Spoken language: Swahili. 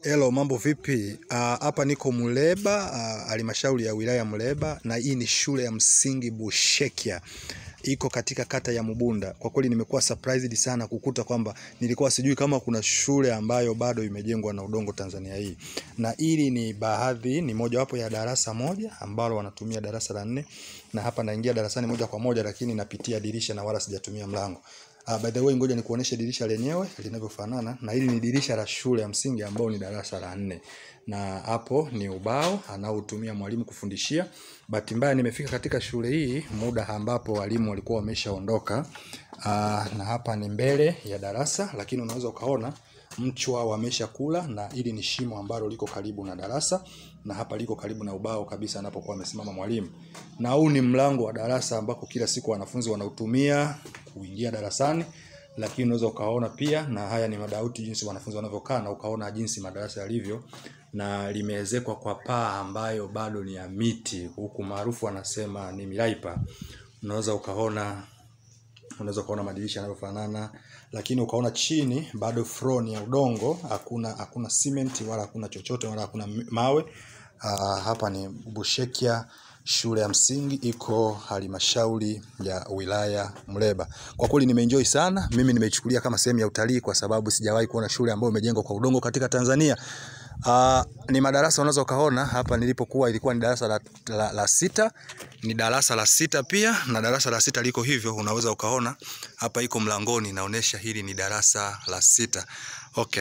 Hello, mambo vipi? Hapa niko Muleba, halmashauri ya wilaya Muleba, na hii ni shule ya msingi Bushekya. Iko katika kata ya Mubunda. Kwa kweli nimekuwa surprised sana kukuta kwamba nilikuwa sijui kama kuna shule ambayo bado imejengwa na udongo Tanzania hii. Na hili ni baadhi, ni mojawapo ya darasa moja ambalo wanatumia darasa la 4, na hapa naingia darasani moja kwa moja, lakini napitia dirisha na wala sijatumia mlango. By the way, ngoja nikuoneshe dirisha lenyewe linavyofanana, na hili ni dirisha la shule ya msingi ambao ni darasa la 4. Na hapo ni ubao anaotumia mwalimu kufundishia. Bahati mbaya nimefika katika shule hii muda ambapo walimu walikuwa wameshaondoka. Na hapa ni mbele ya darasa, lakini unaweza ukaona mchwa wameshakula, na hili ni shimo ambalo liko karibu na darasa, na hapa liko karibu na ubao kabisa anapokuwa amesimama mwalimu. Na huu ni mlango wa darasa ambako kila siku wanafunzi wanautumia kuingia darasani, lakini unaweza ukaona pia, na haya ni madawati jinsi wanafunzi wanavyokaa, na ukaona jinsi madarasa yalivyo, na limeezekwa kwa paa ambayo bado ni ya miti, huku maarufu wanasema ni milaipa. Unaweza ukaona madirisha yanavyofanana, lakini ukaona chini bado floor ni ya udongo, hakuna cement wala hakuna chochote wala hakuna mawe. Hapa ni Bushekya shule ya msingi, iko halmashauri ya wilaya Muleba. Kwa kweli nimeenjoy sana, mimi nimeichukulia kama sehemu ya utalii kwa sababu sijawahi kuona shule ambayo imejengwa kwa udongo katika Tanzania. Ni madarasa unaweza ukaona hapa nilipokuwa ilikuwa ni darasa la 6, ni darasa la 6 pia, na darasa la 6 liko hivyo, unaweza ukaona hapa iko mlangoni inaonesha hili ni darasa la 6. Okay.